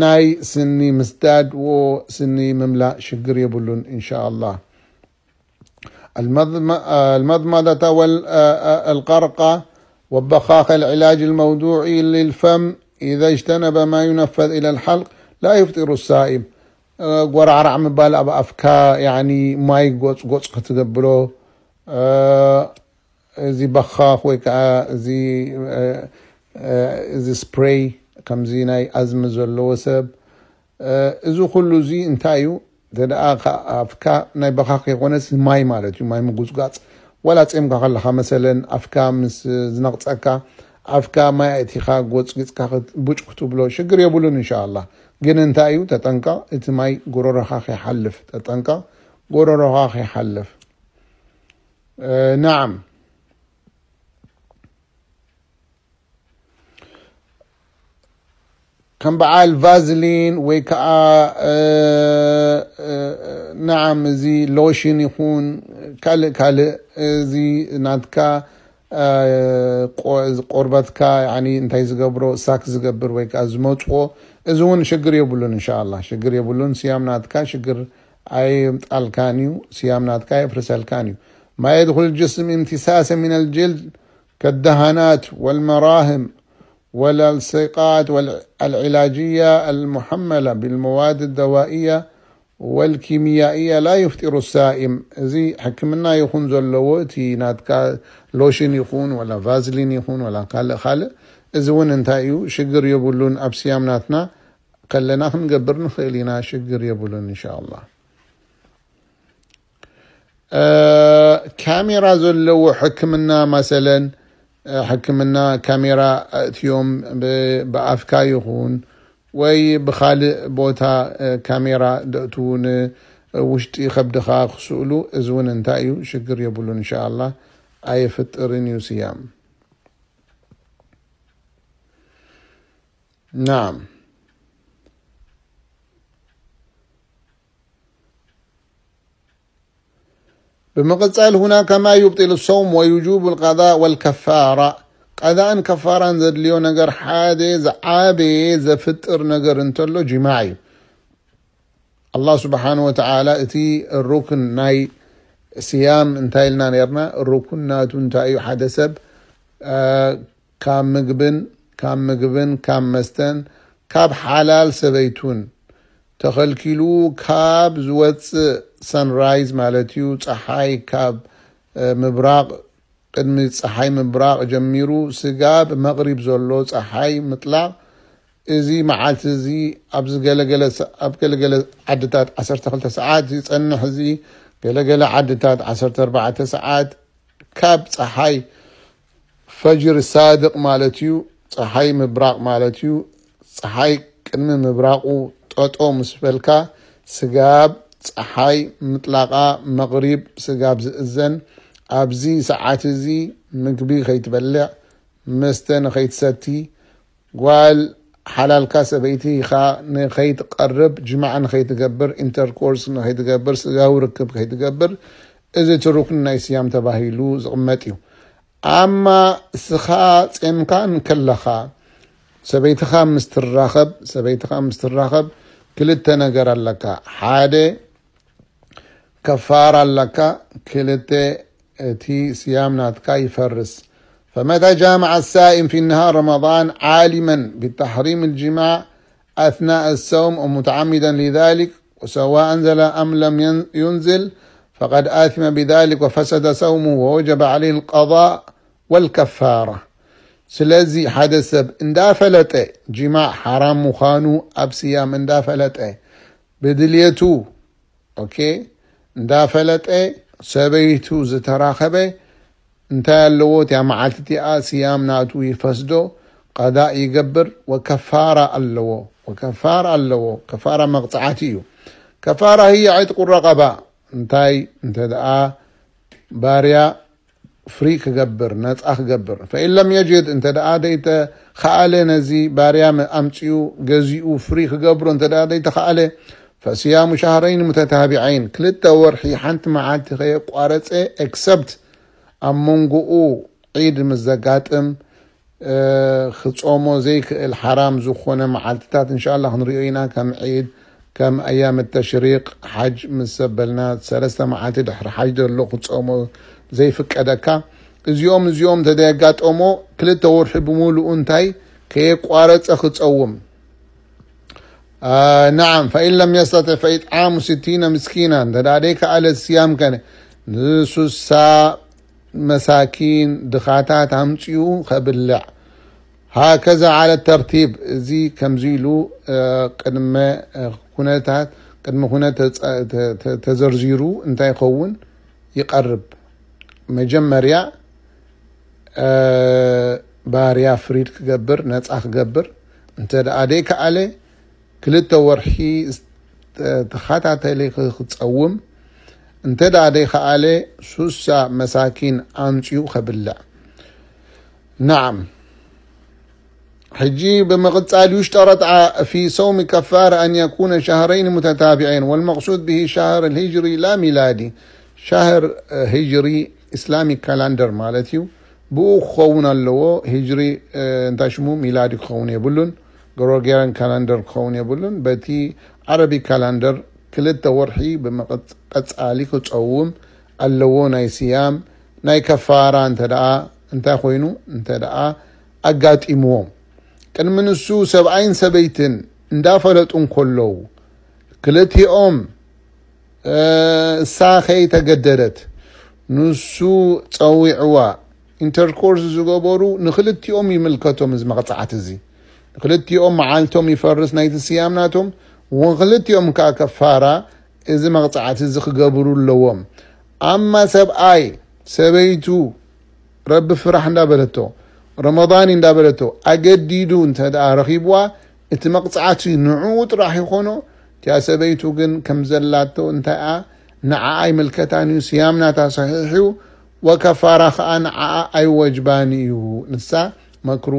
ናይ ስኒ ምስዳድ፣ ዎ ስኒ ምምላእ ሽግር የብሉን፣ እንሻኣላህ። المضم-، المضمضة والقرقة والبخاخة العلاج الموضوعي للفم إذا اجتنب ما ينفذ إلى الحلق لا يفطر الصائم. ጎራዕራዕ ምባል ኣብ ኣፍካ፣ ያኒ ማይ ጎጽ ጎጽ ክትገብሎ፣ እዚ በኻኽ ወይ ከዓ እዚ፣ እዚ ስፕሬይ ከምዚ ናይ ኣዝሚ ዘለዎ ሰብ፣ እዚ ኩሉ እዚ እንታይ እዩ? እንተ ደኣ ከ-፣ ኣፍካ ናይ በኻኽ የኾነስ ማይ ማለት እዩ፣ ማይ ምጉጽጋጽ። ዋላ ጼምካ ከለኻ መሰለን ኣፍካ ምስ ዝነቕጸካ፣ ኣፍካ ማይ ኣእቲኻ ጎጽጊጽካ ክት-፣ ቡጭ ክትብሎ ሽግር የብሉን እንሻኣላህ። ግን እንታይ እዩ? ተጠንቀቕ፣ እቲ ማይ ጎረሮኻ ከይሓልፍ፣ ተጠንቀቕ፣ ጎረሮኻ ከይሓልፍ። እ፣ ናዓም። ከም በዓል ቫዝሊን ወይ ከዓ፣ እ፣ እ፣ ናዓም፣ እዚ ሎሽን ይኹን ካልእ ካልእ፣ እዚ ናትካ፣ እ፣ ቆ-፣ ቆርበትካ፣ ያኒ፣ እንታይ ዝገብሮ፣ ሳክ ዝገብር ወይ ከዓ ዝመጽዎ፣ እዚ እውን ሽግር የብሉን፣ እንሻኣላህ፣ ሽግር የብሉን። ስያም ናትካ ሽግር ኣይምጣልካን እዩ፣ ስያም ናትካ የፍርሰልካን እዩ። ما يدخل الجسم امتصاصا من الجلد كالدهانات والمراهم والألصاقات والعلاجية المحملة بالمواد الدوائية والكيميائية لا يفطر الصائم። እዚ ሕክምና ይኹን ዘለዎ፣ እቲ ናትካ ሎሽን ይኹን ወላ ቫዝሊን ይኹን ወላ ካልእ ካልእ፣ እዚ እውን እንታይ እዩ? ሽግር የብሉን። ኣብ ስያም ናትና ከለና ክንገብር ንኽእል ኢና፣ ሽግር የብሉን እንሻኣላህ። እ፣ ካሜራ ዘለዎ ሕክምና መሰለን፣ እ፣ ሕክምና ካሜራ ኣእትዮም ብ-፣ ብኣፍካ ይኹን ወይ ብኻልእ ቦታ፣ እ፣ ካሜራ ደእትዉ ንውሽጢ ከብድኻ ክስእሉ፣ እዚ እውን እንታይ እዩ? ሽግር የብሉን እንሻኣላህ፣ ኣየፍጥርን እዩ ስያም። ናዓም። ብምቕጻል፣ هناك ما يبطل الصوم ويوجب القضاء والكفارة። ቀዳእን ከፋራን ዘድልዮ ነገር ሓደ ዝዓበየ ዘፍጥር ነገር እንተሎ ጅማዕ እዩ። ኣላህ ስብሓን ወተዓላ እቲ ሩክን ናይ ስያም እንታይ ኢልና ነርና? ሩክን ናቱ እንታይ እዩ? ሓደ ሰብ፣ እ፣ ካብ ምግብን፣ ካብ ምግብን፣ ካብ መስተን፣ ካብ ሓላል ሰበይቱን ተኸልኪሉ ካብ ዝወጽእ ሰንራይዝ ማለት እዩ፣ ጸሓይ ካብ፣ እ፣ ምብራቕ፣ ቅድሚ ጸሓይ ምብራቕ ጀሚሩ ስጋብ መቕሪብ ዘሎ ጸሓይ ምጥላቕ፣ እዚ መዓልቲ እዚ ኣብዚ ገለገለ ሰ-፣ ኣብ ገለገለ ዓድታት ዓሰርተ ክልተ ሰዓት ይጸንሕ፣ እዚ ገለገለ ዓድታት ዓሰርተ ኣርባዕተ ሰዓት ካብ ጸሓይ ፈጅር ሳድቕ ማለት እዩ፣ ጸሓይ ምብራቕ ማለት እዩ። ጸሓይ ቅድሚ ምብራቑ ጠጦ ምስ በልካ፣ ስጋብ ጸሓይ ምጥላቓ መቕሪብ ስጋብ ዝእዘን፣ ኣብዚ ሰዓት እዚ ምግቢ ከይትበልዕ፣ መስተ ንኸይትሰቲ፣ ጓል ሓላልካ ሰበይቲ ኢኻ ንኸይትቐርብ፣ ጅማዕ ንኸይትገብር፣ ኢንተርኮርስ ንኸይትገብር፣ ስጋዊ ርክብ ከይትገብር፣ እዚ እቲ ሩክን ናይ ስያም ተባሂሉ ዝቕመጥ እዩ። ኣማ እስኻ ጼምካ እንከለኻ ሰበይትኻ ምስ ትራኸብ፣ ሰበይትኻ ምስ ትራኸብ ክልተ ነገር ኣለካ። ሓደ ከፋራ ኣለካ፣ ክልተ እቲ ስያም ናትካ ይፈርስ። فمتى جامع الصائم في نهار رمضان عالما بتحريم الجماع أثناء الصوم ومتعمدا لذلك، وسواء أنزل أم لم ين-، ينزل، فقد آثم بذلك وفسد صومه ووجب عليه القضاء والكفارة. ስለዚ ሓደ ሰብ እንዳፈለጠ ጅማዕ ሓራም ምዃኑ ኣብ ስያም እንዳፈለጠ ብድልየቱ፣ ኦኬ፣ እንዳፈለጠ ሰበይቱ ዝተራኸበ እንታይ ኣለዎ? እቲኣ መዓልቲ እቲኣ ስያም ናቱ ይፈስዶ፣ ቀዳእ ይገብር፣ ወከፋራ ኣለዎ። ወከፋራ ኣለዎ። ከፋራ መቕጻዕቲ እዩ። ከፋራ ህየ ዕጥቁ ረቐባ። እንታይ እንተ ደኣ ባርያ ፍሪ ክገብር፣ ነጻ ክገብር። ፈኢን ለም የጅድ፣ እንተ ደኣ ደይተኸኣለ ነዚ ባርያ ኣምጺኡ ገዚኡ ፍሪ ክገብሮ እንተ ደኣ ደይተኸኣለ፣ ፈስያሙ ሻህረይን ሙተታቢዐይን፣ ክልተ ወርሒ ሓንቲ መዓልቲ ከየቋረጸ፣ ኤክሰፕት ኣብ መንጎኡ ዒድ ምስ ዘጋጥም፣ እ፣ ክጾሞ ዘይክእል ሓራም ዝኾነ መዓልትታት፣ እንሻላ ክንሪኦ ኢና። ከም ዒድ፣ ከም ኣያም ተሽሪቅ፣ ሓጅ ምስ ዘበልና ሰለስተ መዓልቲ ድሕሪ ሓጅ ዘሎ ክጾሞ ዘይፍቀደካ። እዚኦም፣ እዚኦም እንተዘየጋጠሞ፣ ክልተ ወርሒ ብምሉኡ እንታይ ከየቋረጸ ክጸውም። አ፣ ነዓም፣ ፈኢን ለም የስተጢዕ ፈኢጥዓሙ ስቲነ ምስኪና፣ እንተ ደኣ ደይከኣለ ስያም ከነ ንሱሳ መሳኪን ድኻታት ኣምጺኡ ከብልዕ። ሃከዛ ዓለ ተርቲብ፣ እዚ ከምዚ ኢሉ፣ እ፣ ቅድመ፣ እ፣ ኩነታት፣ ቅድሚ ኩነት ተጸ-፣ ተ-፣ ተ-፣ ተዘርዚሩ እንታይ ይኸውን ይቐርብ። መጀመርያ፣ እ፣ ባርያ ፍሪድ ክገብር፣ ነጻ ክገብር፣ እንተ ደኣ ደይከኣለ፣ ክልተ ወርሒ ስ-፣ ተ-፣ ተኸታተሊ ክ-፣ ክጸውም፣ እንተ ደኣ ደይከኣለ፣ ሱሳ መሳኪን ኣምጺኡ ከብልዕ። ነዓም። ሕጂ ብምቕጻል፣ يشترط في صوم كفارة أن يكون شهرين متتابعين، والمقصود به شهر الهجري لا ميلادي. ሻህር፣ እ፣ ሂጅሪ፣ ኢስላሚክ ካላንደር ማለት እዩ። ብኡ ክኸውን ኣለዎ። ሂጅሪ፣ እ፣ እንታይ ሽሙ፣ ሚላዲ ክኸውን የብሉን። ግሮጌሪያን ካላንደር ክኸውን የብሉን። በቲ ዓረቢ ካላንደር ክልተ ወርሒ ብምቕጽ-፣ ቀጻሊ ክጸውም ኣለዎ። ናይ ስያም፣ ናይ ከፋራ እንተ ደኣ እንታይ ኮይኑ፣ እንተ ደኣ ኣጋጢምዎም፣ ቅድሚ ንሱ ሰብኣይን ሰበይትን እንዳፈለጡ እንከለዉ፣ ክልቲኦም፣ እ፣ እሳ ከይተገደደት፣ ንሱ ጸዊዕዋ፣ ኢንተርኮርስ ዝገበሩ፣ ንክልቲኦም ይምልከቶም እዚ መቕጻዕቲ እዚ። ንክልቲኦም መዓልቶም ይፈርስ ናይቲ ስያም ናቶም፣ ወክልቲኦም ከኣ ከፋራ እዚ መቕጻዕቲ እዚ ክገብሩ ኣለዎም። ኣማ ሰብኣይ፣ ሰበይቱ፣ ረቢ ፍራሕ እንዳበለቶ፣ ረመዳን እንዳበለቶ፣ ኣገዲዱ እንተ ደኣ ረኺብዋ፣ እቲ መቕጻዕቲ ንዕኡ ጥራሕ ይኾኖ። እቲኣ ሰበይቱ ግን ከም ዘላቶ እንታይኣ ንዓኣ ኣይምልከታን እዩ። ስያም ናታ ሰሒሕ እዩ፣ ወከፋራ ከኣ ንዓኣ ኣይወጅባን እዩ። ንሳ መክሩ-፣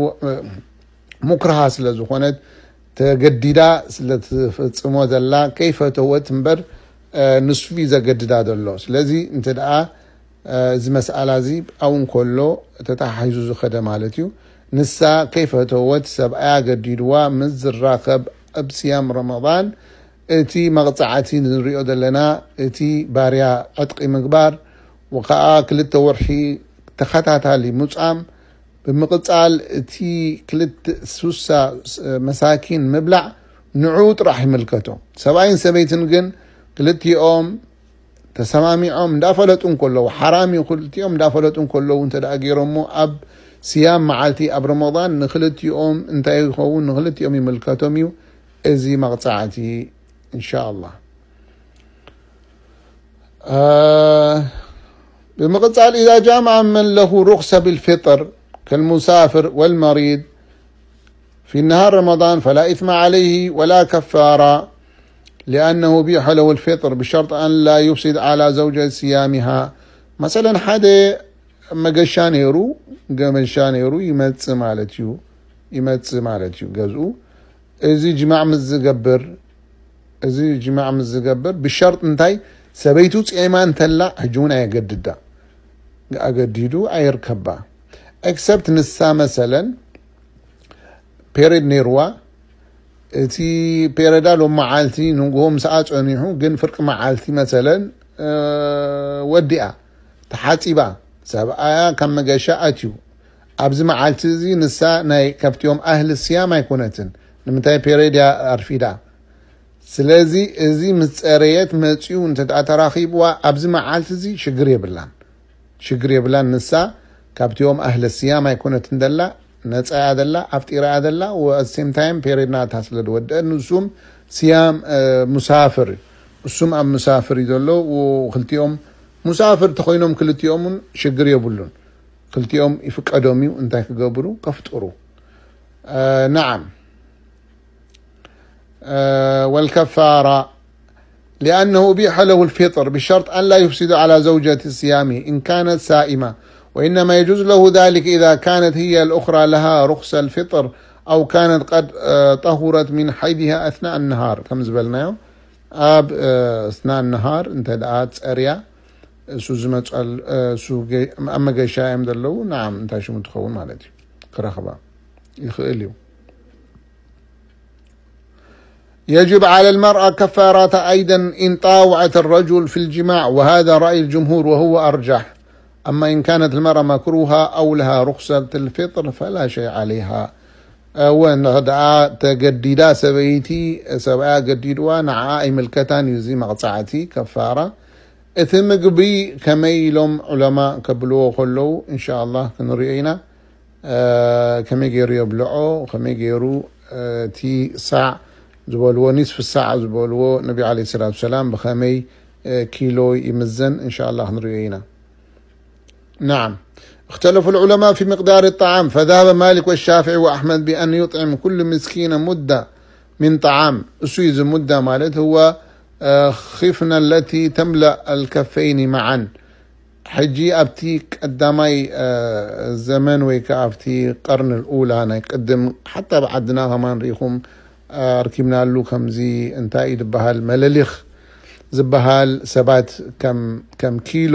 ሙክርሃ ስለ ዝኾነት፣ ተገዲዳ ስለ ትፍጽሞ ዘላ፣ ከይፈተወት እምበር፣ እ፣ ንሱ እዩ ዘገድዳ ዘሎ። ስለዚ እንተ ደኣ፣ እ፣ እዚ መስኣላ እዚ ኣብኡ እንከሎ ተተሓሒዙ ዝኸደ ማለት እዩ። ንሳ ከይፈተወት ሰብኣያ ገዲድዋ ምስ ዝራኸብ ኣብ ስያም ረመዳን፣ እቲ መቕጻዕቲ ንሪኦ ዘለና፣ እቲ ባርያ ዕጥቂ ምግባር፣ ወኸኣ ክልተ ወርሒ ተኸታታሊ ምጻም፣ ብምቕጻል እቲ ክልተ ሱሳ መሳኪን ምብላዕ ንዕኡ ጥራሕ ይምልከቶ። ሰብኣይን ሰበይትን ግን ክልቲኦም ተሰማሚዖም እንዳፈለጡ እንከለዉ፣ ሓራም እዩ ክልቲኦም እንዳፈለጡ እንከለዉ እንተ ደኣ ገይሮሞ፣ ኣብ ስያም መዓልቲ ኣብ ረመዳን ንክልቲኦም እንታይ ይኸውን? ንክልቲኦም ይምልከቶም እዩ እዚ መቕጻዕቲ፣ እንሻኣላህ። እ፣ ብምቕጻል፣ إذا جامع من له رخصة بالفطر كالمسافر والمريض في نهار رمضان فلا إثم عليه ولا كفارة، لأنه أبيح له الفطر بشرط أن لا يفسد على زوجة صيامها. መሰለን፣ ሓደ መገሻ ነይሩ፣ ገመሻ ነይሩ፣ ይመጽእ ማለት እዩ፣ ይመጽእ ማለት እዩ ገዝኡ። እዚ ጅማዕ ምስ ዝገብር፣ እዚ ጅማዕ ምስ ዝገብር፣ ብሸርጥ እንታይ? ሰበይቱ ጼማ እንተላ፣ ሕጂ እውን ኣየገድዳ። ኣገዲዱ ኣየርከባ። ኤክሰፕት ንሳ መሰለን ፔሬድ ነይርዋ። እቲ ፔሬዳ ሎም መዓልቲ ንግሆ ምስኣ ጸኒሑ፣ ግን ፍርቂ መዓልቲ መሰለን፣ እ፣ ወዲኣ፣ ተሓጺባ፣ ሰብኣያ ካብ መገሻ ኣትዩ። ኣብዚ መዓልቲ እዚ ንሳ ናይ ካብቲኦም ኣህሊ ስያም ኣይኮነትን። ንምንታይ? ፔሬድ እያ ኣርፊዳ። ስለዚ እዚ ምስ ጸረየት መጺኡ እንተ ደኣ ተራኺብዋ ኣብዚ መዓልቲ እዚ ሽግር የብላን። ሽግር የብላን። ንሳ ካብቲኦም ኣህለ ስያም ኣይኮነትን ደላ፣ ነጻ እያ ደላ፣ ኣፍጢራ እያ ደላ። ወ-፣ at the same time period ናታ ስለ ዝወደአት ንሱም ስያም፣ እ፣ ሙሳፍር እዩ። እሱም ኣብ ሙሳፍር እዩ ዘሎ። ወ-፣ ክልቲኦም ሙሳፍር ተኾይኖም ክልቲኦም እውን ሽግር የብሉን። ክልቲኦም ይፍቀዶም እዩ እንታይ ክገብሩ ከፍጥሩ። እ፣ ነዓም። آه، والكفارة، لأنه أبيح له الفطر بشرط أن لا يفسد على زوجة صيامه إن كانت صائمة، وإنما يجوز له ذلك إذا كانت هي الأخرى لها رخص الفطر أو كانت قد، آه، طهرت من حيضها أثناء النهار، ከም ዝበልናዮ ኣብ፣ آه، أثناء النهار እንተ ደኣ ጸርያ እሱ ዝመጸል-፣ እሱ ገ-፣ ኣብ መገሻ እዮም ዘለዉ። نعم، እንታይ ሽሙ ትኸውን ማለት እዩ። ክረኽባ ይኽእል እዩ። يجب على المرأة كفارة أيضا إن طاوعت الرجل في الجماع، وهذا رأي الجمهور وهو أرجح. أما إن كانت المرأة مكروهة أو لها رخصة الفطر فلا شيء عليها. እወ፣ እንድሕር ደኣ ተገዲዳ ሰበይቲ፣ ሰብኣያ ገዲድዋ፣ ንዓኣ ኣይምልከታን እዩ እዚ መቕጻዕቲ፣ ከፋራ። እቲ ምግቢ ከመይ ኢሎም ዑለማ ከብልዎ ከለዉ፣ እንሻኣላህ ክንሪኦ ኢና። እ፣ ከመይ ገይሩ የብልዖ፣ ከመይ ገይሩ፣ እ፣ እቲ ሳዕ ዝበልዎ፣ ኒስፍ ሳዕ ዝበልዎ፣ ነቢ ዓለይሂ ሰላቱ ሰላም ብኸመይ፣ እ፣ ኪሎ ይምዘን፣ እንሻኣላህ ክንሪኦ ኢና። نعم. اختلف العلماء في مقدار الطعام، فذهب مالك والشافعي وأحمد بأن يطعم كل مسكين مدة من طعام. እሱ እዩ እዚ ሙዳ ማለት፣ هو، آه، خفنة التي تملأ الكفين معا. ሕጂ ኣብቲ ቀዳማይ፣ እ፣ ዘመን ወይ ከኣ ኣብቲ ቀርኒ ልኡላ ናይ ቅድም፣ ሓታ ኣብ ዓድና ከማን ርኢኹም፣ እ፣ ኣርኪብናሉ ከምዚ እንታይ እዩ ዝበሃል፣ መለሊኽ ዝበሃል፣ ሰባት ከም፣ ከም ኪሎ፣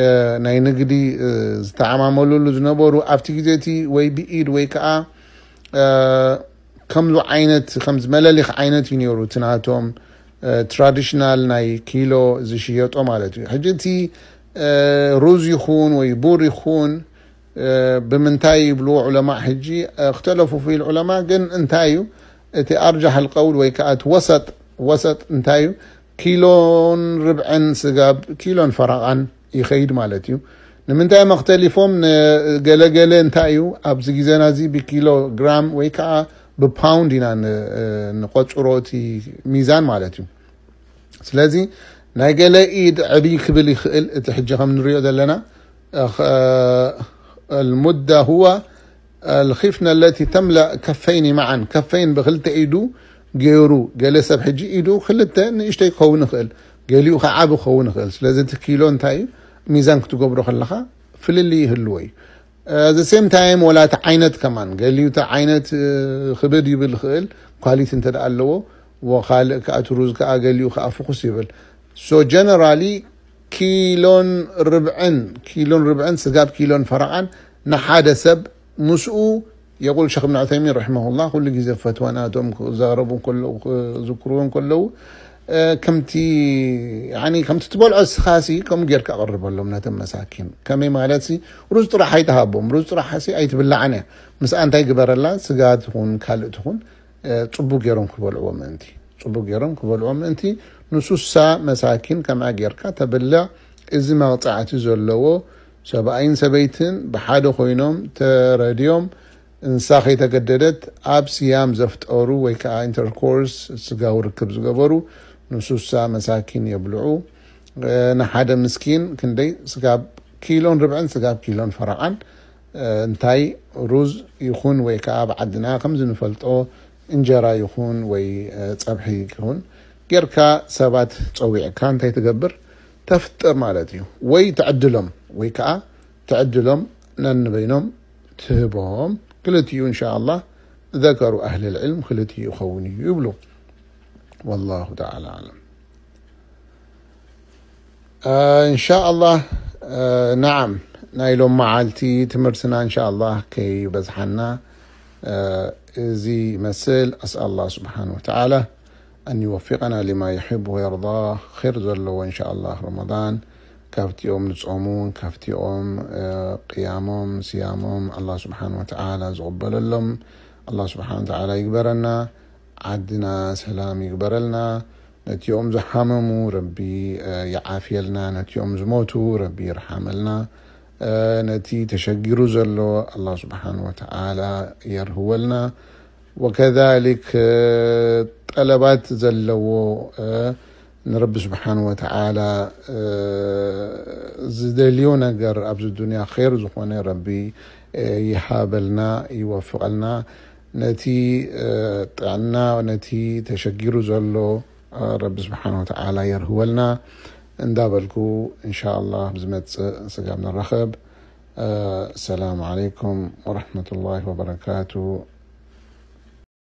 እ፣ ናይ ንግዲ፣ እ፣ ዝተዓማመሉሉ ዝነበሩ፣ ኣብቲ ግዜ እቲ ወይ ብኢድ ወይ ከኣ፣ እ፣ ከምዚ ዓይነት፣ ከምዚ መለሊኽ ዓይነት እዩ ነይሩ፣ እቲ ናቶም፣ እ፣ ትራዲሽናል ናይ ኪሎ ዝሽየጦ ማለት እዩ። ሕጂ እቲ፣ እ፣ ሩዝ ይኹን ወይ ቡር ይኹን፣ እ፣ ብምንታይ ይብልዎ ዑለማ? ሕጂ፣ እ፣ اختلفوا فيه العلماء፣ ግን እንታይ እዩ እቲ ኣርጃሕ القول ወይ ከኣ እቲ ወሰጥ፣ ወሰጥ እንታይ እዩ? ኪሎን ርብዕን ስጋብ ኪሎን ፈረቓን ይኸይድ ማለት እዩ። ንምንታይ እዮም ኣኽተሊፎም? ን-፣ ገለገለ እንታይ እዩ ኣብዚ ግዜና እዚ ብኪሎ ግራም ወይ ከኣ ብፓውንድ ኢና ን-፣ ንቆጽሮ እቲ ሚዛን ማለት እዩ። ስለዚ ናይ ገለ ኢድ ዕብይ ክብል ይኽእል፣ እቲ ሕጂ ከም ንሪኦ ዘለና፣ እ፣ المدة هو الخفنة التي تملأ كفين معا، ከፈይን ብክልተ ኢዱ ገይሩ፣ ገለ ሰብ ሕጂ ኢዱ ክልተ ንእሽተይ ክኸውን ይኽእል፣ ገሊኡ ከዓ ዓቢ ክኸውን ይኽእል። ስለዚ እቲ ኪሎ እንታይ እዩ? ሚዛን ክትገብሮ ከለኻ ፍልልይ ይህልዎ እዩ። እ፣ the same time ወላ እቲ ዓይነት ከማን፣ ገሊኡ እቲ ዓይነት፣ እ፣ ክብድ ይብል ይኽእል፣ ኳሊቲ እንተ ደኣ ኣለዎ፣ ወካልእ ከኣ እቲ ሩዝ ከኣ ገሊኡ ከኣ ፍኹስ ይብል። So generally ኪሎን ርብዕን፣ ኪሎን ርብዕን ስጋብ ኪሎን ፈረቓን ንሓደ ሰብ ምስኡ የቁል ሸኽ እብን ዑሰይሚን ረሒመሁላህ፣ ኩሉ ግዜ ፈትዋ ናቶም ክዛረቡ እንከለዉ፣ ክዝክርዎ እንከለዉ፣ እ፣ ከምቲ፣ ያኒ፣ ከምቲ ትበልዖ እስኻሲ ከምኡ ጌርካ ኣቕርበሎም ነቶም መሳኪን። ከመይ ማለትሲ፣ ሩዝ ጥራሕ ኣይትሃቦም። ሩዝ ጥራሕሲ ኣይትብላዕን እያ። ምስኣ እንታይ ግበረላ፣ ስጋ ትኹን ካልእ ትኹን፣ እ፣ ጽቡቅ ገይሮም ክበልዕዎ ምእንቲ፣ ጽቡቅ ገይሮም ክበልዕዎ ምእንቲ፣ ንሱሳ መሳኪን ከምኣ ጌርካ ተብልዕ። እዚ መቕጻዕቲ ዘለዎ ሰብኣይን ሰበይትን ብሓደ ኮይኖም ተረድዮም፣ እንሳ ከይተገደደት ኣብ ስያም ዘፍጠሩ ወይ ከኣ ኢንተርኮርስ፣ ስጋዊ ርክብ ዝገበሩ፣ ንሱሳ መሳኪን የብልዑ። እ፣ ንሓደ ምስኪን ክንደይ ስጋብ ኪሎን ርብዕን ስጋብ ኪሎን ፈረቓን፣ እ፣ እንታይ ሩዝ ይኹን ወይ ከኣ ኣብ ዓድና ከም ዝንፈልጦ እንጀራ ይኹን ወይ፣ እ፣ ጸብሒ ይኹን ጌርካ ሰባት ጸዊዕካ እንታይ ትገብር? ተፍጥር ማለት እዩ። ወይ ትዕድሎም ወይ ከኣ ትዕድሎም ነንበይኖም ትህቦም። ክልቲኡ እንሻኣላህ ذكر أهل العلم ክልቲኡ ይኸውን እዩ ይብሉ። والله تعالى أعلم. እ፣ እንሻኣላህ፣ እ፣ ነዓም፣ ናይ ሎም መዓልቲ ትምህርትና እንሻኣላህ ከይበዝሓና፣ እ፣ እዚ ይመስል። أسأل الله سبحانه وتعالى أن يوفقنا لما يحب ويرضى. ኸይር ዘለዎ እንሻኣላህ ረመዳን ካብቲኦም ዝጾሙን ካብቲኦም፣ እ፣ ቅያሞም ስያሞም ኣላህ ስብሓን ወተዓላ ዝቕበለሎም ኣላህ ስብሓን ወተዓላ ይግበረና። ዓድና ሰላም ይግበረልና። ነቲኦም ዝሓመሙ ረቢ ይዓፍየልና። ነቲኦም ዝሞቱ ረቢ ይርሓመልና። ነቲ ተሸጊሩ ዘሎ ኣላህ ስብሓን ወተዓላ የርህወልና። ወከዛሊክ ጠለባት ዘለዎ ንረቢ ስብሓን ወተዓላ ዝደልዮ ነገር ኣብዚ ዱንያ ኸይር ዝኾነ ረቢ ይሃበልና፣ ይወፍቐልና። ነቲ ጥዕና ነቲ ተሸጊሩ ዘሎ ረቢ ስብሓን ወተዓላ የርህወልና እንዳበልኩ፣ እንሻ ኣላህ ብዝመፅእ ስጋብ ንራኸብ። ሰላም ዓለይኩም ወረሕመቱላሂ ወበረካቱ።